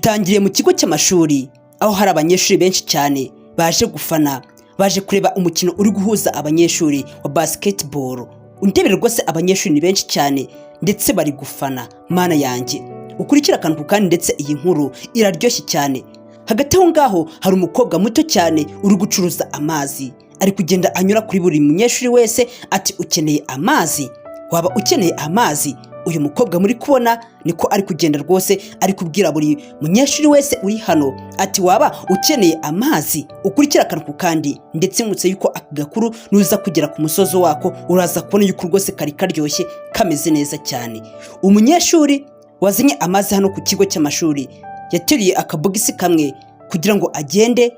Dutangiriye mu kigo cy'amashuri, aho hari abanyeshuri benshi cyane baje gufana, baje kureba umukino uri guhuza abanyeshuri wa basketball. Undebere rwose, abanyeshuri ni benshi cyane ndetse bari gufana. Mana yanjye, ukurikira akantu ku kandi, ndetse iyi nkuru iraryoshye cyane. Hagati aho ngaho hari umukobwa muto cyane uri gucuruza amazi, ari kugenda anyura kuri buri munyeshuri wese ati: "Ukeneye amazi? Waba ukeneye amazi?" Uyu mukobwa muri kubona niko ari kugenda rwose, ari kubwira buri munyeshuri wese uri hano ati: "Waba ukeneye amazi?" Ukurikira akantu ku kandi, ndetse nkutse yuko aka gakuru nuza kugera ku musozo wako uraza kubona yuko rwose kari karyoshye, kameze neza cyane. Umunyeshuri wazanye amazi hano ku kigo cy'amashuri yateruye akabogisi kamwe kugira ngo agende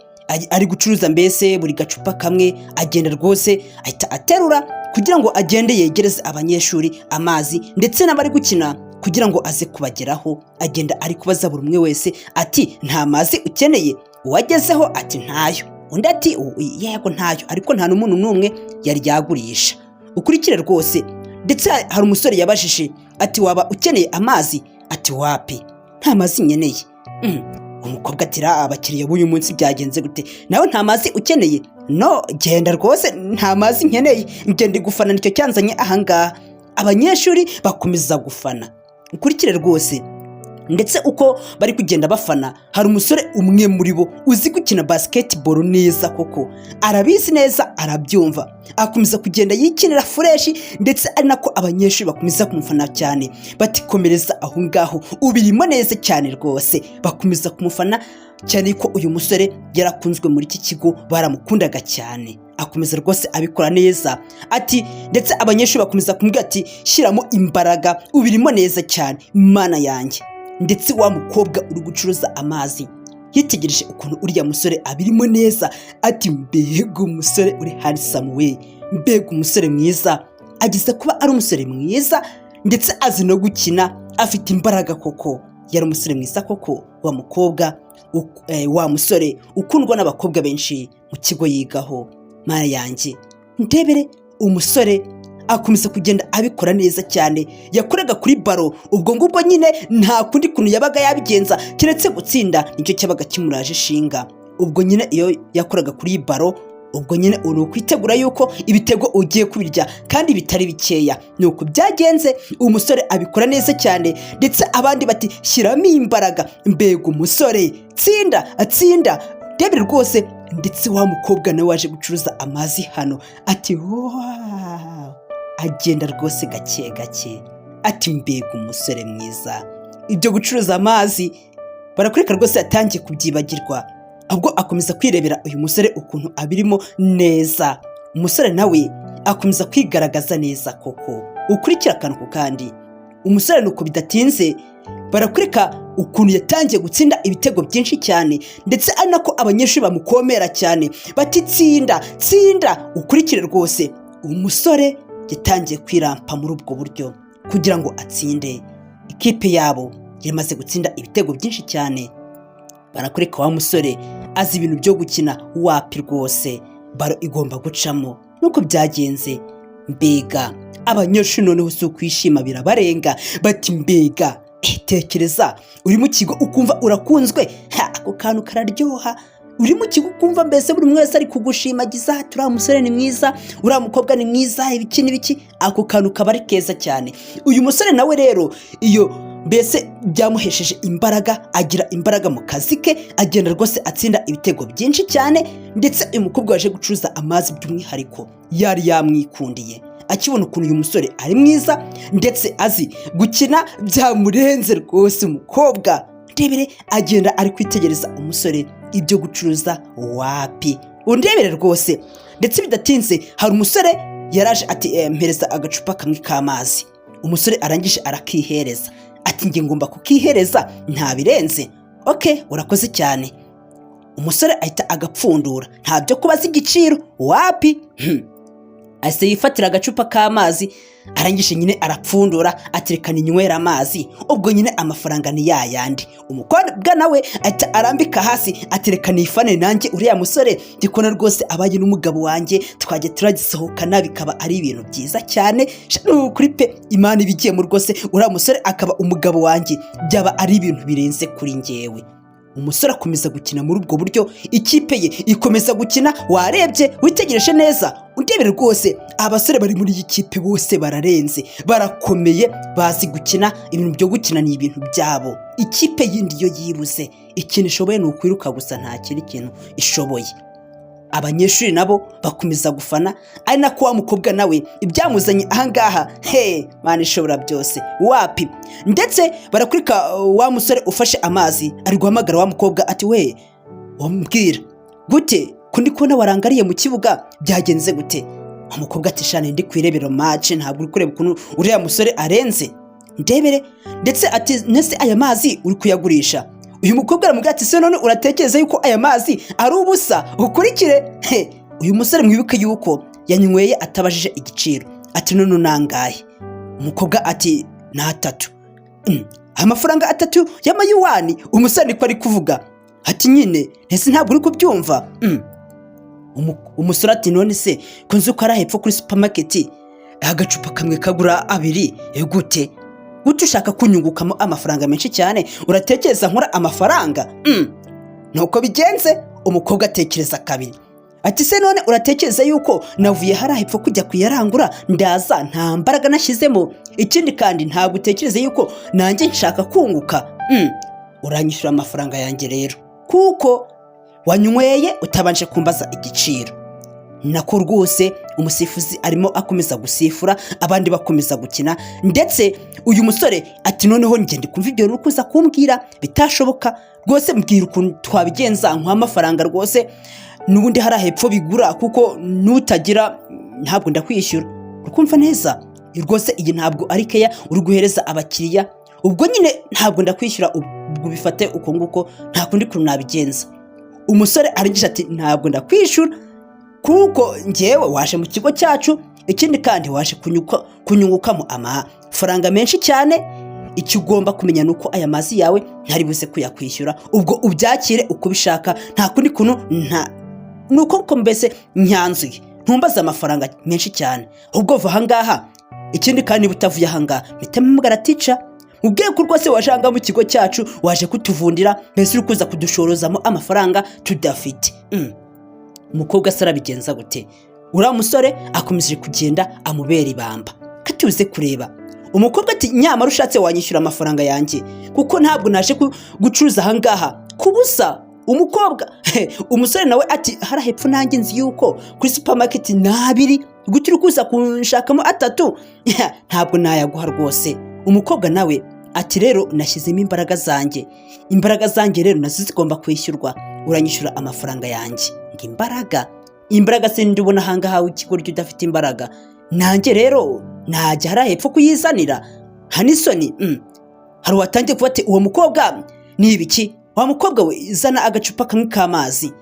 ari gucuruza, mbese buri gacupa kamwe agenda rwose ahita aterura kugira ngo agende yegereze abanyeshuri amazi ndetse n'abari gukina kugira ngo aze kubageraho. Agenda ari kubaza buri umwe wese ati: "Nta mazi ukeneye?" Uwagezeho ati: "Ntayo." Undi ati: "Yego, ntayo." Ariko nta n'umuntu n'umwe yari yagurisha. Ukurikire rwose. Ndetse hari umusore yabajije ati: "Waba ukeneye amazi?" Ati: "Wapi, nta mazi nkeneye." Umukobwa ati: "Ra, abakiriya b'uyu munsi byagenze gute? Nawe nta mazi ukeneye?" "No, genda rwose, nta mazi nkeneye, ngenda gufana, nicyo cyanzanye ahangaha." Abanyeshuri bakomeza gufana. Ukurikire rwose. Ndetse uko bari kugenda bafana, hari umusore umwe muri bo uzi gukina basketball neza koko, arabizi neza, arabyumva, akomeza kugenda yikinira fresh, ndetse ari nako abanyeshuri bakomeza kumufana cyane bati: "Komereza aho ngaho, ubirimo neza cyane rwose." Bakomeza kumufana cyane ko uyu musore yarakunzwe muri iki kigo, baramukundaga cyane. Akomeza rwose abikora neza ati, ndetse abanyeshuri bakomeza kumubwira ati: "Shyiramo imbaraga, ubirimo neza cyane." Mana yanjye! Ndetse wa mukobwa uri gucuruza amazi yitegereje ukuntu uriya musore abirimo neza, ati: "Mbega umusore uri handsome we, mbega umusore mwiza!" Ageze kuba ari umusore mwiza, ndetse azi no gukina, afite imbaraga koko. Yari umusore mwiza koko, wa mukobwa wa musore ukundwa n'abakobwa benshi mu kigo yigaho. Mana yanjye, ndebere, umusore akomeza kugenda abikora neza cyane. Yakoraga kuri ballon, ubwo ngubwo nyine nta kundi kuntu yabaga yabigenza keretse gutsinda, nicyo cyabaga kimuraje ishinga. Ubwo nyine iyo yakoraga kuri iyi ballon, ubwo nyine uri ukwitegura yuko ibitego ugiye kubirya kandi bitari bikeya. Ni uku byagenze, umusore abikora neza cyane, ndetse abandi bati: "Shyiramo imbaraga, mbega umusore, tsinda, atsinda!" Ndebere rwose. Ndetse wa mukobwa nawe waje gucuruza amazi hano ati: "Wow!" Agenda rwose gake gake ati: "Mbega umusore mwiza!" Ibyo gucuruza amazi barakwereka rwose yatangiye kubyibagirwa, ahubwo akomeza kwirebera uyu musore ukuntu abirimo neza. Umusore nawe akomeza kwigaragaza neza koko. Ukurikira akantu ku kandi. Umusore nuko bidatinze barakwereka ukuntu yatangiye gutsinda ibitego byinshi cyane, ndetse ari nako abanyeshuri bamukomera cyane bati: "Tsinda, tsinda!" Ukurikire rwose, umusore yatangiye kwirampa muri ubwo buryo kugira ngo atsinde. Ikipe yabo yamaze gutsinda ibitego byinshi cyane. Barakwereka wa musore azi ibintu byo gukina, wapi rwose, ballon igomba gucamo. Nuko byagenze. Mbega abanyeshuri noneho si ukwishima, birabarenga, bati: "Mbega!" Tekereza uri mu kigo ukumva urakunzwe. Ha, ako kantu kararyoha. Uri mu kigo ukumva mbese buri umwe wese ari kugushimagiza ati: "Uriya musore ni mwiza, uriya mukobwa ni mwiza," ibiki n'ibiki. Ako kantu kaba ari keza cyane. Uyu musore nawe rero iyo mbese byamuhesheje imbaraga, agira imbaraga mu kazi ke, agenda rwose atsinda ibitego byinshi cyane. Ndetse uyu mukobwa waje gucuruza amazi by'umwihariko yari yamwikundiye, akibona ukuntu uyu musore ari mwiza ndetse azi gukina, byamurenze rwose. Umukobwa, ndebere, agenda ari kwitegereza umusore, ibyo gucuruza wapi. Undebere rwose. Ndetse bidatinze hari umusore yaraje ati: "Mpereza agacupa kamwe k'amazi." Umusore arangije arakihereza, ati: "Njye ngomba kukihereza, nta birenze." "Ok, urakoze cyane." Umusore ahita agapfundura, nta byo kubaza igiciro, wapi. Ahise yifatira agacupa k'amazi. Arangije nyine arapfundura, aterekana inywera amazi. Ubwo nyine amafaranga ni yayandi. Umukobwa nawe ahita arambika hasi, aterekana ifane. Nanjye uriya musore ndikubona rwose abaye n'umugabo wanjye, twajya turagisohokana, bikaba ari ibintu byiza cyane. Sha, ni ukuri pe, Imana ibigiyemo rwose, uriya musore akaba umugabo wanjye, byaba ari ibintu birenze kuri njyewe. Umusore akomeza gukina muri ubwo buryo, ikipe ye ikomeza gukina. Warebye, witegereje neza, undebere rwose, abasore bari muri iyi kipe bose bararenze, barakomeye, bazi gukina. Ibintu byo gukina ni ibintu byabo. Ikipe yindi yo yibuze ikintu ishoboye ni ukwiruka gusa, nta kindi kintu ishoboye. Abanyeshuri nabo bakomeza gufana, ari nako wa mukobwa nawe ibyamuzanye ahangaha, he Mana ishobora byose, wapi. Ndetse barakurika wa musore ufashe amazi ari guhamagara wa mukobwa ati: "We, wambwira gute ko ndi kubona warangariye mu kibuga? Byagenze gute?" Umukobwa ati: "Shana, ndi kwirebera match. Ntabwo uri kureba ukuntu uriya musore arenze? Ndebere." Ndetse ati: "Nese aya mazi uri kuyagurisha?" Uyu mukobwa aramubwira ati: "Se none uratekereza yuko aya mazi ari ubusa?" Ukurikire he, uyu musore mwibuke yuko yanyweye atabajije igiciro. Ati: "None nangahe?" Umukobwa ati: "Ni 3." Amafaranga 3 y'amayuwani. Umusore niko ari kuvuga ati: "Nyine ese ntabwo uri kubyumva?" Umusore ati: "None se ko nzi ko ari hepfo kuri supermarket agacupa kamwe kagura 2, gute gute ushaka kunyungukamo amafaranga menshi cyane? Uratekereza nkora amafaranga?" Nuko bigenze, umukobwa atekereza kabiri ati: "Se none uratekereza yuko navuye hariya hepfo kujya kuyarangura, ndaza nta mbaraga nashyizemo? Ikindi kandi, ntabwo utekereza yuko nanjye nshaka kunguka? Uranyishyura amafaranga yanjye rero, kuko wanyweye utabanje kumbaza igiciro." Nako rwose umusifuzi arimo akomeza gusifura, abandi bakomeza gukina. Ndetse uyu musore ati: "Noneho ngende kumva ibyo uri kuza kumbwira bitashoboka rwose. Mbwira ukuntu twabigenza nkuha amafaranga rwose. N'ubundi hariya hepfo bigura, kuko nutagira ntabwo ndakwishyura. Ukumva neza rwose, iyi ntabwo ari keya uri guhereza abakiriya. Ubwo nyine ntabwo ndakwishyura, ubwo ubifate uko nguko, nta kundi kuntu nabigenza." Umusore arangije ati: "Ntabwo ndakwishyura, kuko ngewe waje mu kigo cyacu, ikindi kandi waje kunyungukamo amafaranga menshi cyane. Icyo ugomba kumenya ni uko aya mazi yawe ntari buze kuyakwishyura. Ubwo ubyakire uko ubishaka, nta kundi kuntu, nta ni uko ko mbese nyanzuye. Ntumbaze amafaranga menshi cyane, ubwo va ahangaha. Ikindi kandi, niba utavuye ahangaha, mpita mpamagara teacher, mubwiye ko rwose waje ahangaha mu kigo cyacu, waje kutuvundira, mbese uri kuza kudushorozamo amafaranga tudafite." Umukobwa se arabigenza gute? Uriya musore akomeje kugenda amubera ibamba. Katuze kureba. Umukobwa ati: "Nyamara ushatse wanyishyura amafaranga yanjye, kuko ntabwo naje gucuruza ahangaha ku busa." Umukobwa, umusore nawe ati: "Hariya hepfo nanjye nzi yuko kuri supermarket ni 2, gute uri kuza kunshakamo 3? Ntabwo nayaguha rwose." Umukobwa nawe ati: "Rero nashyizemo imbaraga zanjye, imbaraga zanjye rero nazo zigomba kwishyurwa. Uranyishyura amafaranga yanjye." Ngo imbaraga? Imbaraga se ninde ubona ahangaha w'ikigoryi udafite imbaraga? Nanjye rero najya hariya hepfo kuyizanira hanisoni. Hari uwatangiye kuba ati: "Uwo mukobwa ni ibiki? Wa mukobwa we, zana agacupa kamwe k'amazi."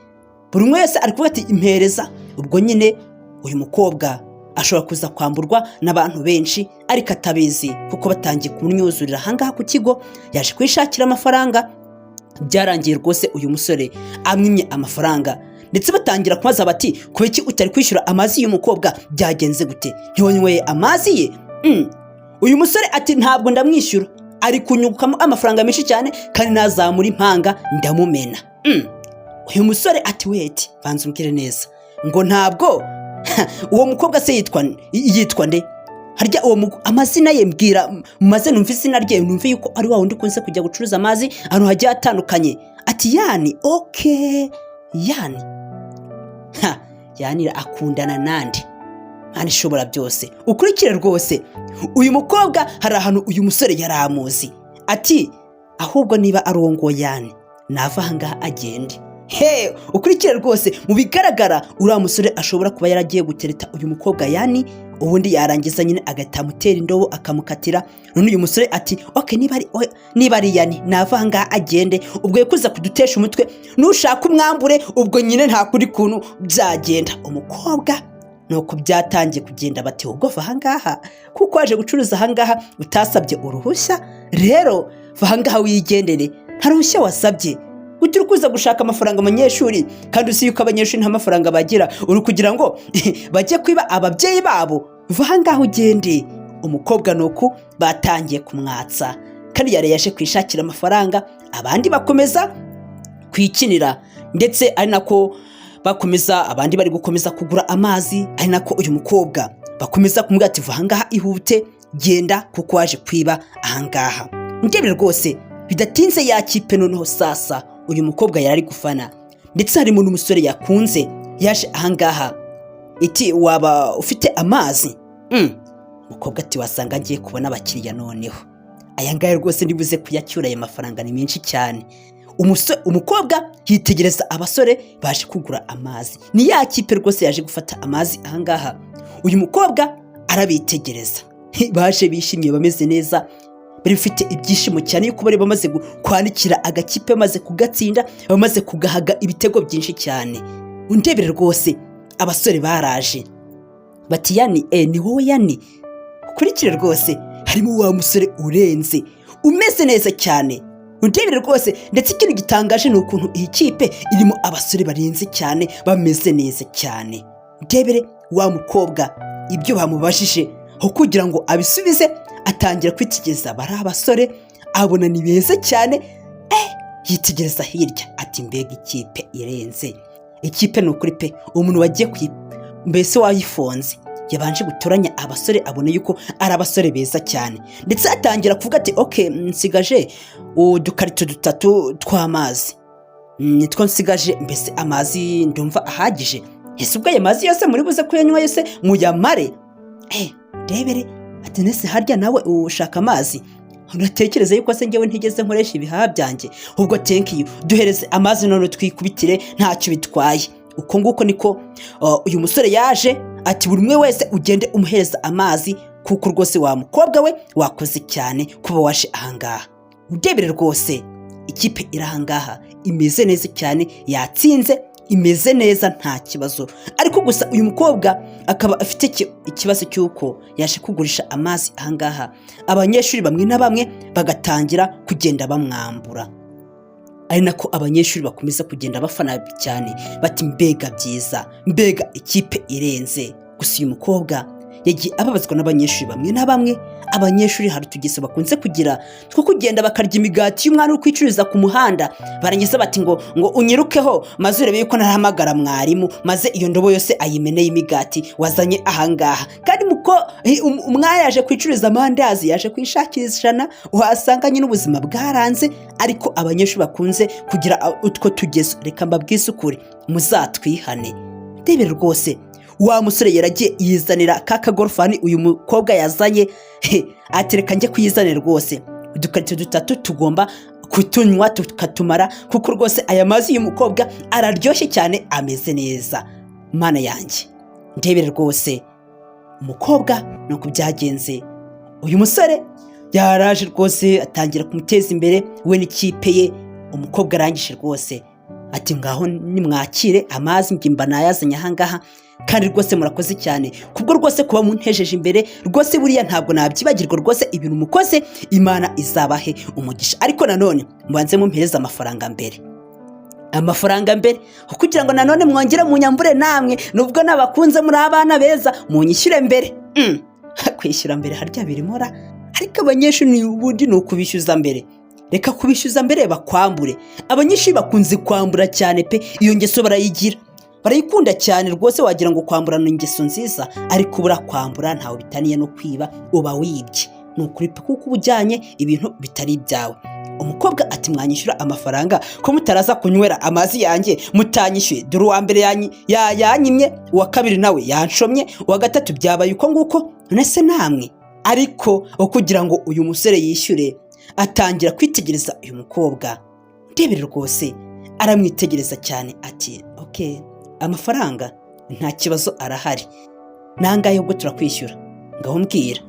Buri umwe wese ari kuvuga ati: "Impereza." Ubwo nyine uyu mukobwa ashobora kuza kwamburwa n'abantu benshi, ariko atabizi, kuko batangiye kumwuzurira ahangaha ku kigo, yaje kwishakira amafaranga. Byarangiye rwose uyu musore amwimye amafaranga, ndetse batangira kubaza bati: "Kubera iki utari kwishyura amazi y'umukobwa? Byagenze gute? Ntiwanyweye amazi ye?" Uyu musore ati: "Ntabwo ndamwishyura, ari kunyungukamo amafaranga menshi cyane, kandi nazamura impanga ndamumena." Uyu musore ati: "Wait, banza umbwire neza ngo ntabwo uwo mukobwa se yitwa nde harya? Uwo amazina ye mbwira, maze numve izina rye, numve yuko ari wa wundi ukunze kujya gucuruza amazi ahantu hagiye hatandukanye." Ati: "Yani, okay, yani ha yani akundana nande? Mwana ishobora byose, ukurikire rwose, uyu mukobwa hari ahantu uyu musore yari amuzi." Ati: "Ahubwo niba ari uwo nguwo yani, nava ahangaha agende he." Ukurikire rwose, mu bigaragara uriya musore ashobora kuba yaragiye gutereta uyu mukobwa yani, ubundi yarangiza nyine agahita amutera indobo akamukatira. None uyu musore ati: "Okay, niba ari yani, nava ahangaha agende. Ubwo yakuza kudutesha umutwe, nushaka umwambure. Ubwo nyine nta kuri kuntu byagenda." Umukobwa Nuko byatangiye kugenda, bati: "Ubwo va ahangaha, kuko waje gucuruza ahangaha utasabye uruhushya. Rero va ahangaha wigendere, nta ruhushya wasabye. Ujya uri kuza gushaka amafaranga abanyeshuri, kandi uzi yuko abanyeshuri nta mafaranga bagira, uri kugira ngo bajye kwiba ababyeyi babo. Va ahangaha ugende." Umukobwa ni uku batangiye kumwatsa, kandi yari yaje kwishakira amafaranga. Abandi bakomeza kwikinira, ndetse ari nako bakomeza, abandi bari gukomeza kugura amazi, ari nako uyu mukobwa bakomeza kumubwira ati: "Va ahangaha, ihute, genda, kuko waje kwiba ahangaha." Ndebe rwose, bidatinze ya kipe noneho sasa uyu mukobwa yari ari gufana, ndetse harimo n'umusore yakunze, yaje ahangaha iti: "Waba ufite amazi?" Umukobwa ati: "Wasanga ngiye kubona abakiriya noneho. Aya ngaya rwose ndibuze kuyacyura, aya mafaranga ni menshi cyane." Umukobwa yitegereza abasore baje kugura amazi, ni ya kipe rwose yaje gufata amazi ahangaha. Uyu mukobwa arabitegereza, baje bishimye, bameze neza, bari bafite ibyishimo cyane yuko bari bamaze kwandikira agakipe, bamaze kugatsinda, bamaze kugahaga ibitego byinshi cyane. Undebere rwose, abasore baraje bati: "Yani, ni wowe Yani?" Ukurikire rwose, harimo wa musore urenze, umeze neza cyane. Undebere rwose, ndetse ikintu gitangaje ni ukuntu iyi kipe irimo abasore barenze cyane, bameze neza cyane. Ndebere wa mukobwa, ibyo bamubajije, aho kugira ngo abisubize, atangira kwitegereza bari abasore, abona ni beza cyane. Yitegereza hirya ati: "Mbega ikipe irenze!" Ikipe ni ukuri pe, umuntu wagiye kuyi mbese wayifonze yabanje gutoranya abasore, abona yuko ari abasore beza cyane, ndetse atangira kuvuga ati: "Ok, nsigaje udukarito dutatu tw'amazi, nitwo nsigaje. Mbese amazi ndumva ahagije. Ese ubwo aya mazi yose muri buze kuyanywa yose muyamare?" Rebere ati: "Nese harya nawe ushaka amazi? Uratekereza yuko se ngewe ntigeze nkoresha ibihaha byanjye? Ubwo thank you, duhereze amazi none twikubitire, ntacyo bitwaye." Uko nguko niko uyu musore yaje ati: "Buri umwe wese ugende umuhereza amazi, kuko rwose wa mukobwa we wakoze cyane kuba waje ahangaha." Urebere rwose, ikipe iri ahangaha imeze neza cyane, yatsinze, imeze neza, nta kibazo. Ariko gusa uyu mukobwa akaba afite ikibazo cy'uko yaje kugurisha amazi ahangaha, abanyeshuri bamwe na bamwe bagatangira kugenda bamwambura, ari nako abanyeshuri bakomeza kugenda bafana cyane, bati: "Mbega byiza, mbega ikipe irenze!" Gusa uyu mukobwa yagiye ababazwa n'abanyeshuri bamwe na bamwe. Abanyeshuri hari utugeso bakunze kugira two kugenda bakarya imigati y'umwana uri kwicururiza ku muhanda, barangiza bati ngo "Unyirukeho maze urebe yuko narahamagara mwarimu, maze iyo ndobo yose ayimeneye imigati wazanye ahangaha." Kandi muko umwana yaje kwicururiza amandazi, yaje kwishakira 100, uhasanga nyine ubuzima bwaranze. Ariko abanyeshuri bakunze kugira utwo tugeso, reka mbabwize ukuri, muzatwihane. Ndebe rwose, wa musore yaragiye yizanira ka kagorofani uyu mukobwa yazanye, ati: "Reka njye kuyizanira rwose, udukarito dutatu tugomba kutunywa tukatumara, kuko rwose aya mazi y'uyu mukobwa araryoshye cyane, ameze neza." Mana yanjye, ndebere rwose, umukobwa ni uko byagenze. Uyu musore yaraje rwose atangira kumuteza imbere, we n'ikipe ye. Umukobwa arangije rwose ati: "Ngaho nimwakire amazi, njye mba nayazanye ahangaha, kandi rwose murakoze cyane kubwo rwose kuba muntejeje imbere. Rwose buriya ntabwo nabyibagirwa rwose ibintu mukoze, Imana izabahe umugisha. Ariko nanone mubanze mumpereze amafaranga mbere, amafaranga mbere, kugira ngo nanone mwongere munyambure namwe, nubwo nabakunze muri abana beza, munyishyure mbere." Kwishyura mbere harya birimo ra? Ariko abanyeshuri ubundi ni ukubishyuza mbere. Reka kubishyuza mbere bakwambure. Abanyeshuri bakunze kwambura cyane pe, iyo ngeso barayigira, barayikunda cyane rwose. Wagira ngo kwambura ni ingeso nziza, ariko ubura kwambura ntawe bitaniye no kwiba, uba wibye, ni ukuri pe, kuko uba ujyanye ibintu bitari ibyawe. Umukobwa ati: "Mwanyishyura amafaranga ko mutaraza kunywera amazi yanjye mutanyishyuye? Dore uwa mbere yanyimye, uwa kabiri nawe yanshomye, uwa gatatu byabaye uko nguko, none se namwe?" Ariko aho kugira ngo uyu musore yishyure, atangira kwitegereza uyu mukobwa. Ndebere rwose, aramwitegereza cyane ati: "Ok, amafaranga nta kibazo, arahari. Nangahe ubwo turakwishyura? Ngaho mbwira."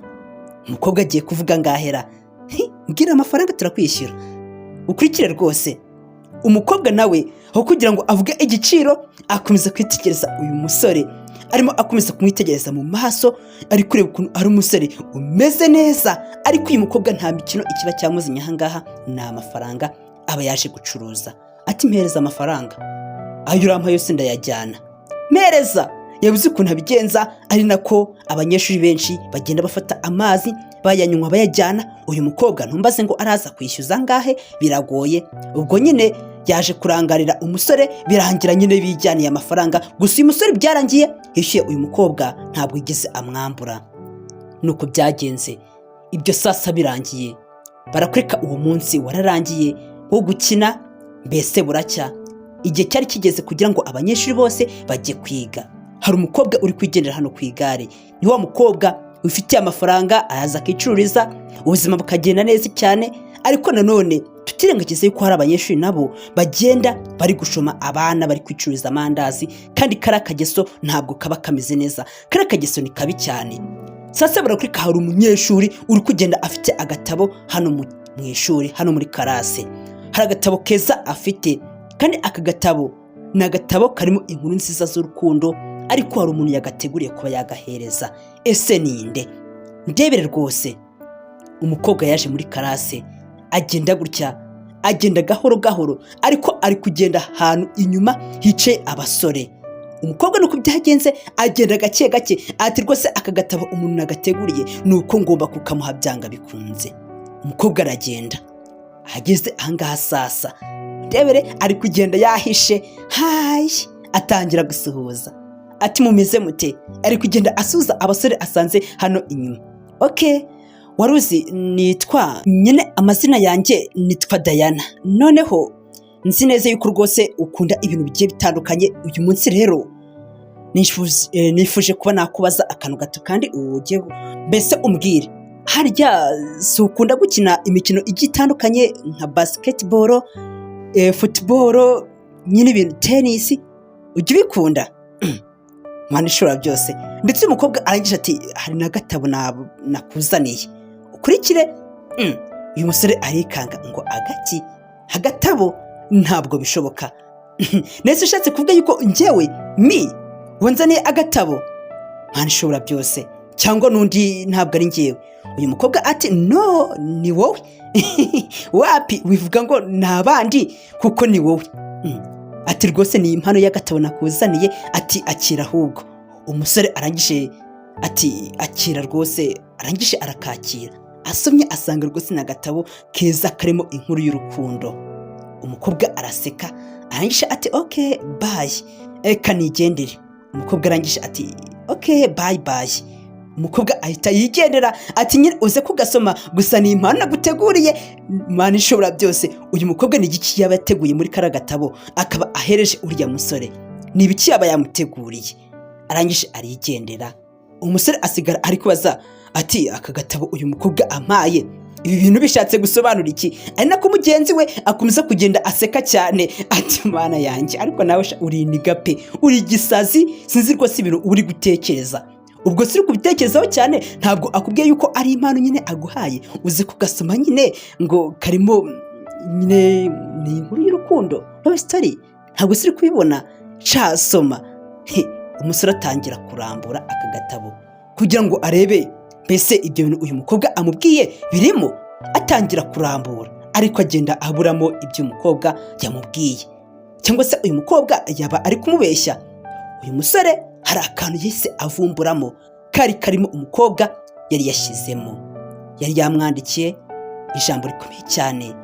Umukobwa agiye kuvuga ngahera: "Mbwira amafaranga turakwishyura." Ukurikire rwose, umukobwa nawe aho kugira ngo avuge igiciro, akomeza kwitegereza uyu musore. Arimo akomeza kumwitegereza mu maso, ari kureba ukuntu ari umusore umeze neza. Ariko uyu mukobwa nta mikino, ikiba cyamuzanye ahangaha ni amafaranga aba yaje gucuruza. Ati: "Mpereza amafaranga, ayo urampa yose ndayajyana, mpereza." Yabuze ukuntu abigenza, ari nako abanyeshuri benshi bagenda bafata amazi bayanywa bayajyana. Uyu mukobwa ntumbaze ngo araza kwishyuza angahe, biragoye. Ubwo nyine yaje kurangarira umusore, birangira nyine bijyaniye amafaranga. Gusa uyu musore byarangiye yishyuye uyu mukobwa, ntabwo yigeze amwambura. Nuko byagenze ibyo. Sasa birangiye, barakwereka uwo munsi wararangiye wo gukina. Mbese buracya, igihe cyari kigeze kugira ngo abanyeshuri bose bajye kwiga. Hari umukobwa uri kwigendera hano ku igare. Ni wa mukobwa wifitiye amafaranga, araza akicururiza, ubuzima bukagenda neza cyane. Ariko nanone tutirengagize yuko hari abanyeshuri nabo bagenda bari gushoma abana, bari kwicururiza amandazi, kandi kariya kageso ntabwo kaba kameze neza, kariya kageso ni kabi cyane. Sasa barakwereka hari umunyeshuri uri kugenda afite agatabo hano mu ishuri, hano muri class. Hari agatabo keza afite, kandi aka gatabo ni agatabo karimo inkuru nziza z'urukundo, ariko hari umuntu yagateguriye kuba yagahereza. Ese ninde? Ndebere rwose, umukobwa yaje muri class, agenda gutya, agenda gahoro gahoro, ariko ari kugenda ahantu inyuma hicaye abasore. Umukobwa nuko byagenze, agenda gake gake, ati: "Rwose aka gatabo umuntu nagateguriye, ni uko ngomba kukamuha byanga bikunze." Umukobwa aragenda, ageze ahangaha sasa, ndebere, ari kugenda yahishe. "Hi!" Atangira gusuhuza, ati: "Mumeze mute?" Ari kugenda asuhuza abasore asanze hano inyuma. "Okay, wari uzi nitwa nyine, amazina yanjye nitwa Dayana. Noneho nzi neza yuko rwose ukunda ibintu bigiye bitandukanye. Uyu munsi rero nifuje kuba nakubaza akantu gato, kandi ugiye mbese umbwire, harya si ukunda gukina imikino igiye itandukanye nka basketball, football, nyine ibintu tennis, ujya ubikunda?" Mwana ishobora byose. Ndetse uyu mukobwa arangije ati: "Hari n'agatabo nakuzaniye, ukurikire." Uyu musore arikanga ngo: "Agaki? Agatabo? Ntabwo bishoboka." Ndetse ushatse kuvuga yuko njyewe mi wanzaniye agatabo, Mwana ishobora byose, cyangwa n'undi ntabwo ari njyewe? Uyu mukobwa ati: "No, ni wowe. Wapi, wivuga ngo ni abandi kuko ni wowe." Ati: "Rwose ni impano y'agatabo nakuzaniye." Ati: "Akira ahubwo." Umusore arangije ati: "Akira rwose." Arangije arakakira, asomye asanga rwose ni agatabo keza karimo inkuru y'urukundo. Umukobwa araseka, arangije ati: "Okay, bye, reka nigendere." Umukobwa arangije ati: "Okay, bye bye." Umukobwa ahita yigendera, ati: "Nyine uze kugasoma gusa, ni impano naguteguriye." Imana ishobora byose, uyu mukobwa ni igiki yaba yateguye muri kariya gatabo akaba ahereje uriya musore? Ni ibiki yaba yamuteguriye? Arangije arigendera. Umusore asigara ari kubaza ati: "Aka gatabo uyu mukobwa ampaye, ibi bintu bishatse gusobanura iki?" Ari nako mugenzi we akomeza kugenda aseka cyane, ati: "Mana yanjye, ariko nawe sha uri iniga pe, uri igisazi. Sinzi rwose ibintu uri gutekereza." Ubwo si uri kubitekerezaho cyane, ntabwo akubwiye yuko ari impano nyine aguhaye, uzi kugasoma nyine ngo karimo nyine ni inkuru y'urukundo, love story. Ntabwo si uri kubibona? Casoma. Umusore atangira kurambura aka gatabo kugira ngo arebe mbese ibyo bintu uyu mukobwa amubwiye birimo. Atangira kurambura, ariko agenda aburamo ibyo umukobwa yamubwiye, cyangwa se uyu mukobwa yaba ari kumubeshya. Uyu musore hari akantu yahise avumburamo kari karimo umukobwa yari yashyizemo, yari yamwandikiye ijambo rikomeye cyane.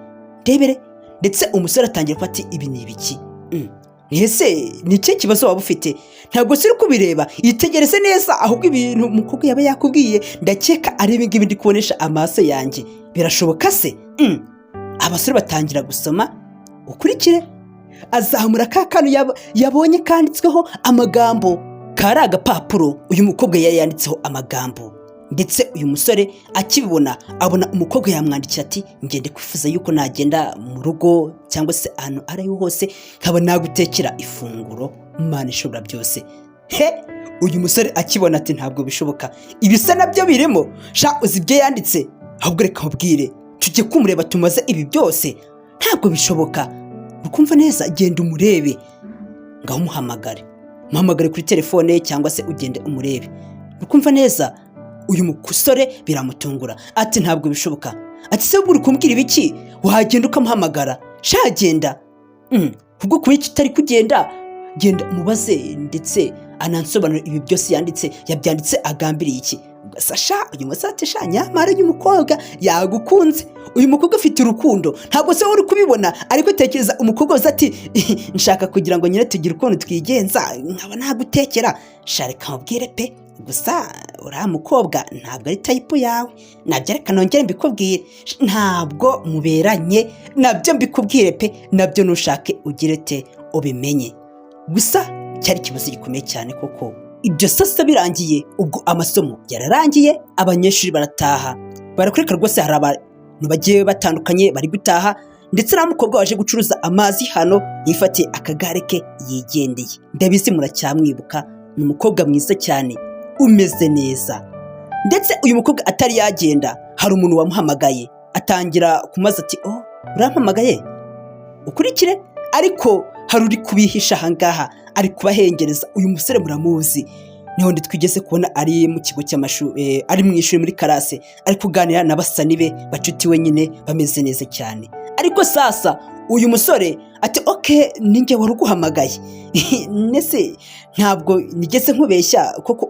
Ndebere, ndetse umusore atangira kuba ati: "Ibi ni ibiki?" Ese ni ikihe kibazo waba ufite? Ntabwo uri kubireba? Yitegereze neza ahubwo. Ibintu umukobwa yaba yakubwiye, ndakeka ari ibi ngibi ndi kubonesha amaso yanjye. Birashoboka se? Abasore batangira gusoma, ukurikire. Azamura ka kantu yabonye kanditsweho amagambo, kari agapapuro uyu mukobwa yari yanditseho amagambo. Ndetse uyu musore akibibona, abona umukobwa yamwandikiye ati: "Ngende kwifuza yuko nagenda mu rugo cyangwa se ahantu aho ariho hose, nkaba nagutekera ifunguro." Imana ishobora byose, he! Uyu musore akibona ati: "Ntabwo bishoboka, ibisa nabyo birimo sha. Uzi ibyo yanditse? Ahubwo reka nkubwire, tujye kumureba tumaze ibi byose. Ntabwo bishoboka." Ukumva neza, genda umurebe, ngaho umuhamagare. Muhamagare kuri telefone cyangwa se ugende umurebe." Ukumva neza, uyu musore biramutungura, ati: "Ntabwo bishoboka." Ati: "Se uri kumbwira ibiki? Wagenda ukamuhamagara." Shagenda ubwo kuba iki utari kugenda? Genda umubaze, ndetse anansobanurire ibi byose yanditse, yabyanditse agambiriye iki? Sasha, uyu musore ati: "Sha, nyamara uyu mukobwa yagukunze. Uyu mukobwa afite urukundo, ntabwo se uri kubibona?" Ariko tekereza umukobwa wese ati: "Nshaka kugira ngo nyine tugire ukuntu twigenza, nkaba nagutekera." Sha, reka mubwire pe, gusa uriya mukobwa ntabwo ari type yawe. Nabyo reka nongere mbikubwire, ntabwo muberanye. Nabyo mbikubwire pe, nabyo nushake ugire te ubimenye. Gusa cyari ikibazo gikomeye cyane koko. Ibyo sasa birangiye, ubwo amasomo yararangiye, abanyeshuri barataha. Barakwereka rwose hari abantu bagiye batandukanye bari gutaha, ndetse nta mukobwa waje gucuruza amazi hano yifatiye akagare ke yigendeye. Ndabizi muracyamwibuka, ni umukobwa mwiza cyane umeze neza. Ndetse uyu mukobwa atari yagenda, hari umuntu wamuhamagaye, atangira kumaza ati: "Oh, urampamagaye?" Ukurikire, ariko hari uri kubihisha ahangaha, ari kubahengereza. Uyu musore muramuzi, niho ndi twigeze kubona ari mu kigo cy'amashuri, ari mu ishuri muri class, ari kuganira na basani be, bacuti we nyine bameze neza cyane. Ariko sasa uyu musore ati: "Okay, ninjye wari uguhamagaye. Nese ntabwo nigeze nkubeshya koko?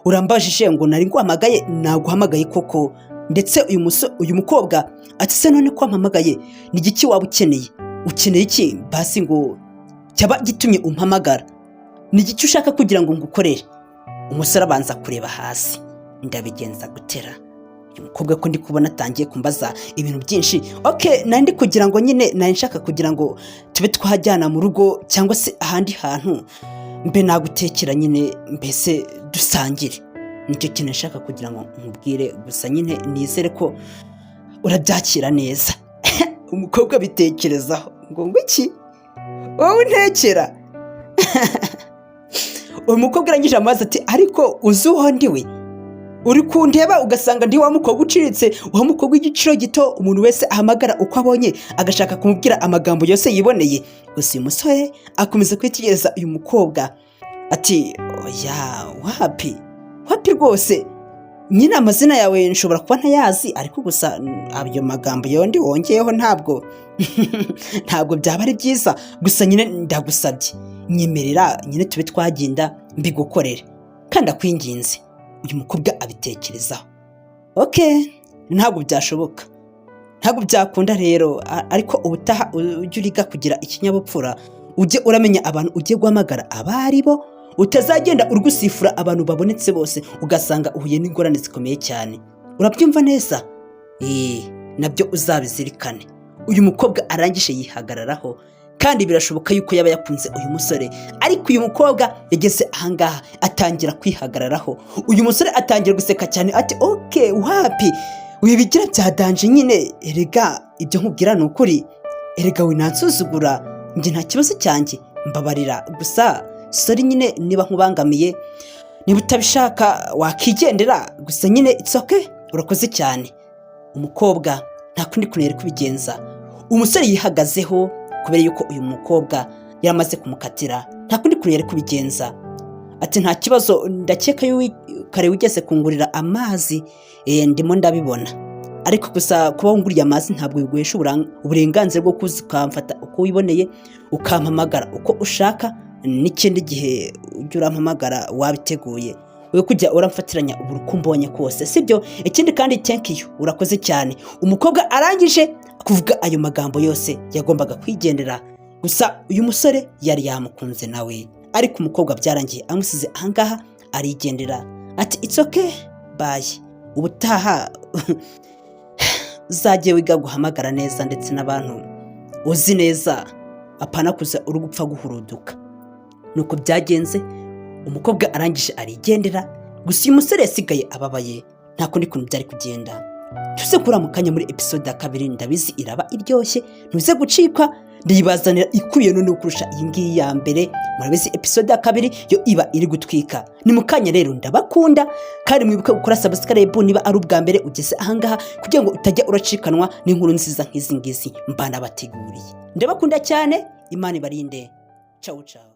Urambajije ngo nari nguhamagaye, naguhamagaye koko." Ndetse uyu mukobwa ati: "Se none ko wampamagaye, ni igiki waba ukeneye? Ukeneye iki basi ngo cyaba gitumye umpamagara? Ni igiki ushaka kugira ngo ngukorere?" Umusore abanza kureba hasi: "Ndabigenza gutera uyu mukobwa ko ndi kubona atangiye kumbaza ibintu byinshi? Okay, nari ndi kugira ngo nyine, nari nshaka kugira ngo tube twajyana mu rugo cyangwa se ahandi hantu, mbe nagutekera nyine, mbese dusangire. Nicyo kintu nshaka kugira ngo nkubwire gusa nyine, nizere ko urabyakira neza." Umukobwa abitekerezaho ngo iki? Wowe untekera? Uyu mukobwa arangije amazi ati: "Ariko uzi uwo ndi we? Uri kundeba ugasanga ndi wa mukobwa uciriritse, wa mukobwa w'igiciro gito, umuntu wese ahamagara uko abonye, agashaka kumubwira amagambo yose yiboneye." Gusa uyu musore akomeza kwitegereza uyu mukobwa ati: "Oya, wapi, wapi rwose. Nyine amazina yawe nshobora kuba ntayazi, ariko gusa ayo magambo yondi wongeyeho ntabwo byaba ari byiza. Gusa nyine ndagusabye, nyemerera nyine tube twagenda mbigukorere, kandi akwinginze." Uyu mukobwa abitekerezaho: "Okay, ntabwo byashoboka, ntabwo byakunda rero, ariko ubutaha ujye uriga kugira ikinyabupfura, ujye uramenya abantu ugiye guhamagara abo ari bo, utazagenda uri gusifura abantu babonetse bose, ugasanga uhuye n'ingorane zikomeye cyane. Urabyumva neza? Eee, nabyo uzabizirikane." Uyu mukobwa arangije yihagararaho, kandi birashoboka yuko yaba yakunze uyu musore. Ariko uyu mukobwa yageze ahangaha atangira kwihagararaho. Uyu musore atangira guseka cyane ati: "Okay, wapi, wibigira bya danger nyine. Erega ibyo nkubwira ni ukuri. Erega we nansuzugura, njye nta kibazo cyanjye. Mbabarira gusa, sorry nyine niba nkubangamiye. Niba utabishaka wakigendera, gusa nyine it's okay, urakoze cyane." Umukobwa nta kundi kuntu yari kubigenza. Umusore yihagazeho kubera yuko uyu mukobwa yaramaze kumukatira, nta kundi kuntu yari kubigenza. Ati: "Nta kibazo, ndakeka yuko kare wigeze kungurira amazi, ndimo ndabibona. Ariko gusa kuba wunguriye amazi ntabwo biguhesha uburenganzira bwo kuza ukamfata uko wiboneye, ukampamagara uko ushaka. N'ikindi gihe ujye urampamagara wabiteguye, we kujya uramfatiranya buri uko umbonye kose, sibyo? Ikindi kandi, thank you, urakoze cyane." Umukobwa arangije kuvuga ayo magambo yose, yagombaga kwigendera. Gusa uyu musore yari yamukunze nawe, ariko umukobwa byarangiye amusize ahangaha arigendera, ati: "It's okay, bye. Ubutaha uzajye wiga guhamagara neza ndetse n'abantu uzi neza, apana kuza uri gupfa guhuruduka." Nuko byagenze, umukobwa arangije arigendera. Gusa uyu musore yasigaye ababaye, nta kundi kuntu byari kugenda. Tuze kuri mu kanya muri episode ya kabiri, ndabizi iraba iryoshye, ntuze gucikwa. Ndayibazanira ikubiye noneho kurusha iyi ngiyi ya mbere. Murabizi, episode ya kabiri yo iba iri gutwika. Ni mu kanya rero, ndabakunda, kandi mwibuke gukora subscribe niba ari ubwa mbere ugeze ahangaha, kugira ngo utajya uracikanwa n'inkuru nziza nk'izi ngizi mba nabateguriye. Ndabakunda cyane, Imana ibarinde. Cawu cawu.